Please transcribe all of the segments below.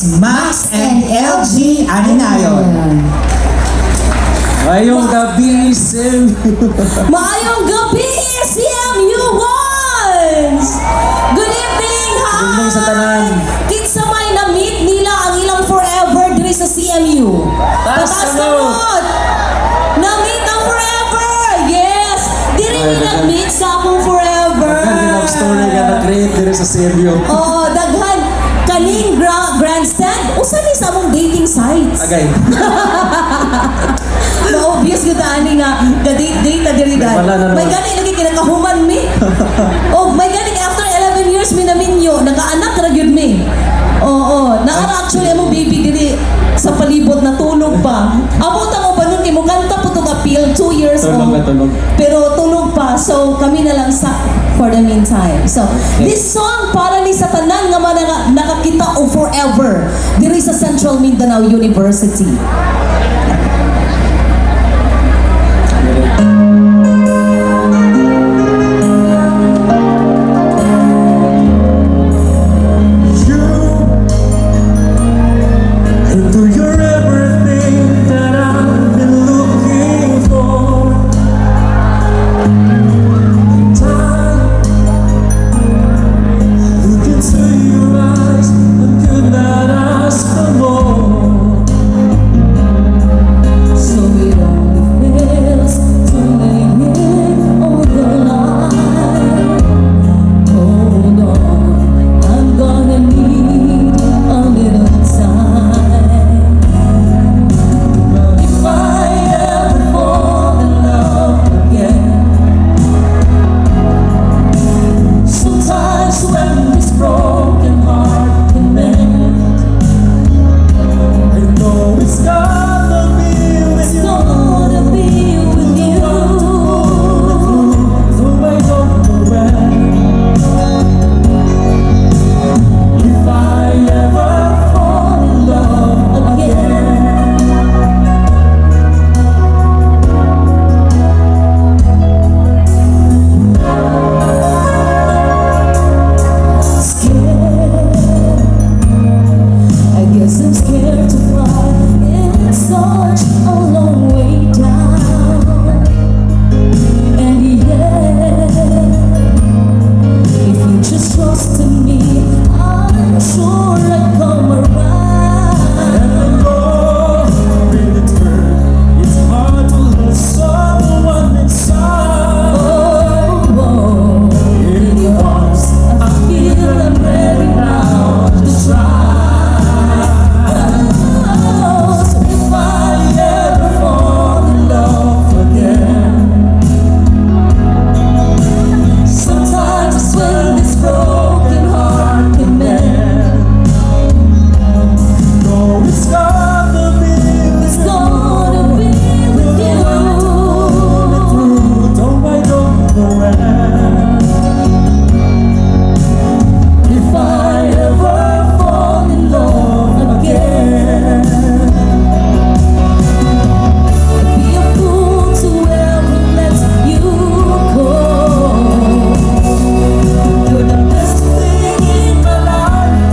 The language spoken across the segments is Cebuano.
It's Max and LG Aninayon. Ngayong gabi, Sim. Maayong gabi, CMU Ones! Good evening, hi! Good evening sa tanan. Kinsa may na-meet nila ang ilang forever diri sa CMU? Taas Taas kamot! kamot! Na-meet ang forever! Yes! Diri Ay, mi daghan. nag-meet sa akong forever. Daghan yung love story nga na-create diri sa CMU. Oh, daghan. Kaning grandstand, usa ni sa among dating sites. Agay. Ma-obvious gyud ani nga ga-date-date na diri dai. Wala na naman. May gani lagi kinakahuman mi. Oh, may gani after 11 years mi naminyo, nakaanak ra gyud mi. Oo, naara actually among baby diri sa palibot na tulog pa. Amo ta mo ba nun kay mo kanta po tong appeal 2 years Tulog old. na tulog. Pero tulog pa. So kami na lang sa for the meantime. So this song para ni sa tanan nga mga nakakita og forever diri sa Central Mindanao University. You and do your everything that I've been looking for. And I look into your eyes and could not ask for more. So it only fails to lay it on the line. Hold on, I'm gonna need a little time. But if I ever fall in love again, sometimes when this broken heart can mend, I know it's gonna be with you. Gonna be with you. Though I don't know when. If I ever fall in love again. Scared. I guess I'm scared to fly. It's such a long way down. And yeah, if you just trust in me, I'm sure I'd come around. And I know it hurt. It's hard to let someone inside. Oh, in your arms, I feel I'm ready now to try. Oh, so If I ever fall in love again, sometimes it's when this broken heart can mend. No, it's gonna be it's gonna be with you. through, though I don't know when. If I ever fall in love again. Be a fool to ever let you go. You're the best thing in my life,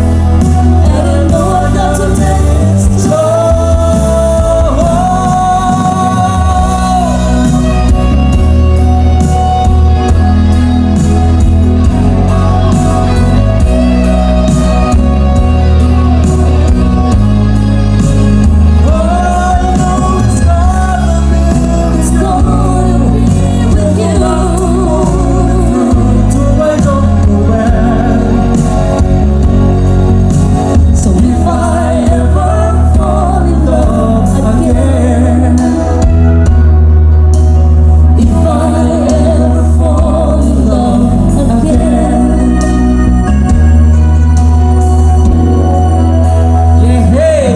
And I know I've got to take it slow. I know it's gonna be It's gonna be with you. though I don't know when. So if I ever fall in love again, if I ever fall in love again. Yeah, hey!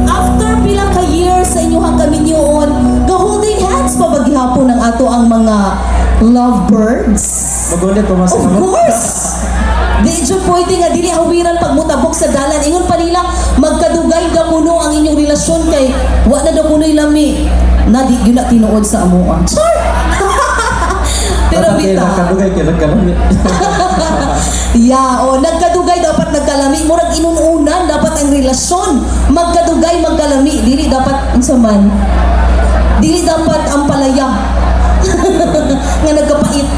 After pila ka years sa inyong kaminyoon, ga-holding hands pa ba gihapon ang ato ang mga lovebirds? Magulit pa mas Of course! Di jud pwede nga dili hawiran pag mutabok sa dalan. Ingon pa nila, magkadugay daw kuno ang inyong relasyon kay wa na daw kuno'y lami. Na di gyud na tinuod sa amoa. Char! Pero Dapat kayo bitaw. nagkadugay kayo nagkalami. Yeah, oh, nagkadugay dapat nagkalami. relasyon magkadugay, magkalami. Dili dapat unsa man. Dili dapat ang palaya nga nagkapait.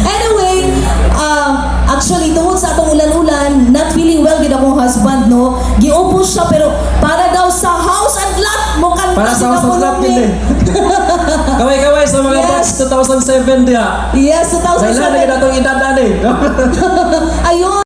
Anyway, actually, tungod sa atong ulan-ulan, not feeling well gid akong husband, no? Giupo siya, pero para daw sa house and lot, mo kanta. Para sa house and lot ni. yun eh. Kaway-kaway sa mga batch 2007 diha. Yes, Kailan na 2007. atong edad ani. Ayun.